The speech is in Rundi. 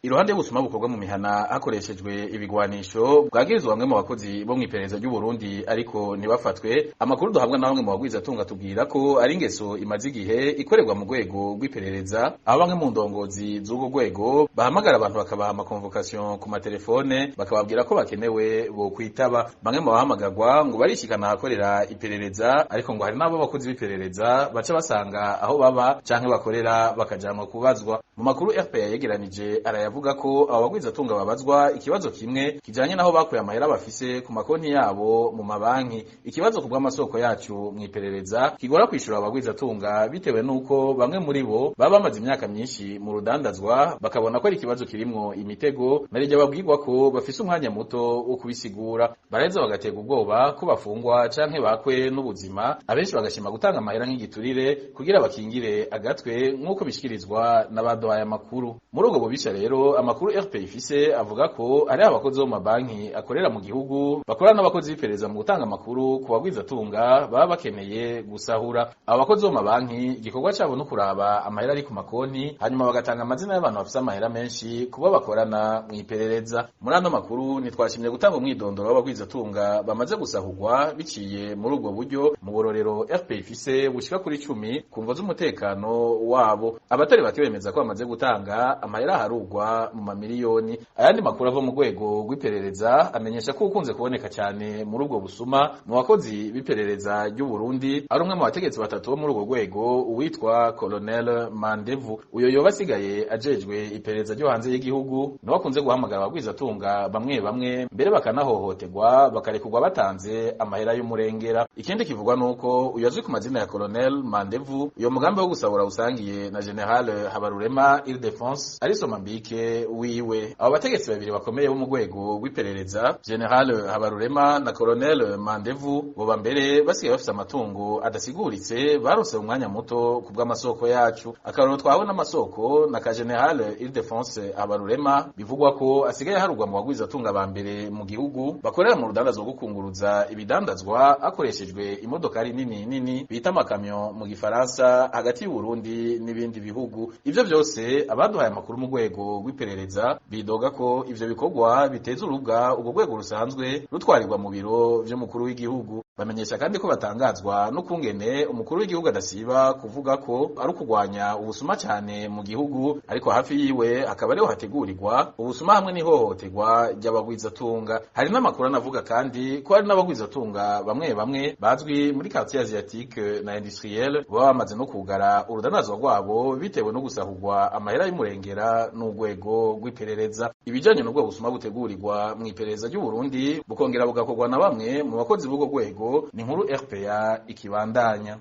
Iruhande y'ubusuma bukorwa mu mihana hakoreshejwe ibigwanisho bwagirizwa bamwe mu bakozi bo mw'iperereza ry'u Burundi ariko ntibafatwe, amakuru duhabwa na bamwe mu bagwizatunga atubwira ko ari ingeso imaze igihe ikorerwa mu rwego rw'iperereza, aho bamwe mu ndongozi z'urwo rwego bahamagara abantu bakabaha amakonvokasiyo ku matelefone bakababwira ko bakenewe bokwitaba. Bamwe mu bahamagarwa ngo barishikana ahakorera iperereza, ariko ngo hari n'abo bakozi b'iperereza baca basanga aho baba canke bakorera bakajanwa kubazwa. Mu makuru RPA yegeranije arayavuga ko abo bagwizatunga babazwa ikibazo kimwe kijanye naho bakuye amahera bafise ku makonti yabo mu mabanki. Ikibazo kubw'amasoko yacu mw'iperereza kigora kwishura abagwizatunga bitewe nuko bamwe muri bo baba bamaze imyaka myinshi mu rudandazwa, bakabona ko ari ikibazo kirimwo imitego, narirya babwirwa ko bafise umwanya muto wo kubisigura. Baraheza bagaterwa ubwoba ko bafungwa canke bakwe n'ubuzima, abenshi bagashima gutanga amahera nk'igiturire kugira bakingire agatwe nk'uko bishikirizwa n'abaduhaye amakuru. Muri ubwo bubisha rero, amakuru RPA ifise avuga ko ari abakozi bo mu mabanki akorera mu gihugu bakorana n'abakozi b'iperereza mu gutanga amakuru ku bagwizatunga baba bakeneye gusahura. Abo bakozi bo mu mabanki igikorwa cabo no kuraba amahera ari ku makonti, hanyuma bagatanga amazina y'abantu bafise amahera menshi kubo bakorana mw'iperereza. Muri ano makuru ntitwashimye gutanga umwidondoro w'abagwizatunga bamaze gusahurwa biciye muri ubwo buryo mu burorero RPA ifise bushika kuri 10 ku mvo z'umutekano wabo. Abatari bake bemeza ko bamaze gutanga amahera aharurwa mu mamiliyoni. Ayandi makuru ava mu rwego rw'iperereza amenyesha ko ukunze kuboneka cyane muri ubwo busuma mu bakozi b'iperereza ry'u Burundi ari umwe mu bategetsi batatu bo muri urwo rwego, uwitwa Colonel Mandevu. Uyo yoba asigaye ajejwe iperereza ryo hanze y'igihugu, niwe akunze guhamagara abagwizatunga bamwe bamwe mbere bakanahohoterwa bakarekurwa batanze amahera y'umurengera. Ikindi kivugwa nuko uyo azwi ku mazina ya Colonel Mandevu, uyo mugambi wo gusahura usangiye na General Habarurema Ildefonse ari Somambike wiwe. Abo bategetsi babiri bakomeye bo mu rwego rw'iperereza, General Habarurema na Colonel Mandevu, boba mbere basigaye bafise amatungo adasiguritse barose mu mwanya muto ku bw'amasoko yacu. Akarorero twahawe n'amasoko na ka General Ildefonse Habarurema, bivugwa ko asigaye aharurwa mu bagwizatunga ba mbere mu gihugu bakorera mu rudandazwa rwo kunguruza ibidandazwa hakoreshejwe imodokari nini nini bita amakamyo mu gifaransa hagati y'u Burundi n'ibindi bihugu. Ivyo vyose abaduhaye amakuru mu rwego rw'iperereza bidoga ko ivyo bikorwa biteza urubwa urwo rwego rusanzwe rutwarirwa mu biro vy'umukuru w'igihugu. Bamenyesha kandi ko batangazwa n'ukungene umukuru w'igihugu adasiba kuvuga ko ari ukugwanya ubusuma cane mu gihugu, ariko hafi yiwe akaba ariho hategurirwa ubusuma hamwe n'ihohoterwa ry'abagwizatunga. Hari n'amakuru anavuga kandi ko hari n'abagwizatunga bamwe bamwe bazwi muri quartier asiatique na industrielle baba bamaze no kugara urudandazwa rwabo bitewe no gusahurwa amahera y'umurengera n'urwego rw'iperereza. Ibijanye n'ubwo busuma butegurirwa mw'iperereza ry'u Burundi bukongera bugakorwa na bamwe mu bakozi b'urwo rwego, ni inkuru RPA ikibandanya.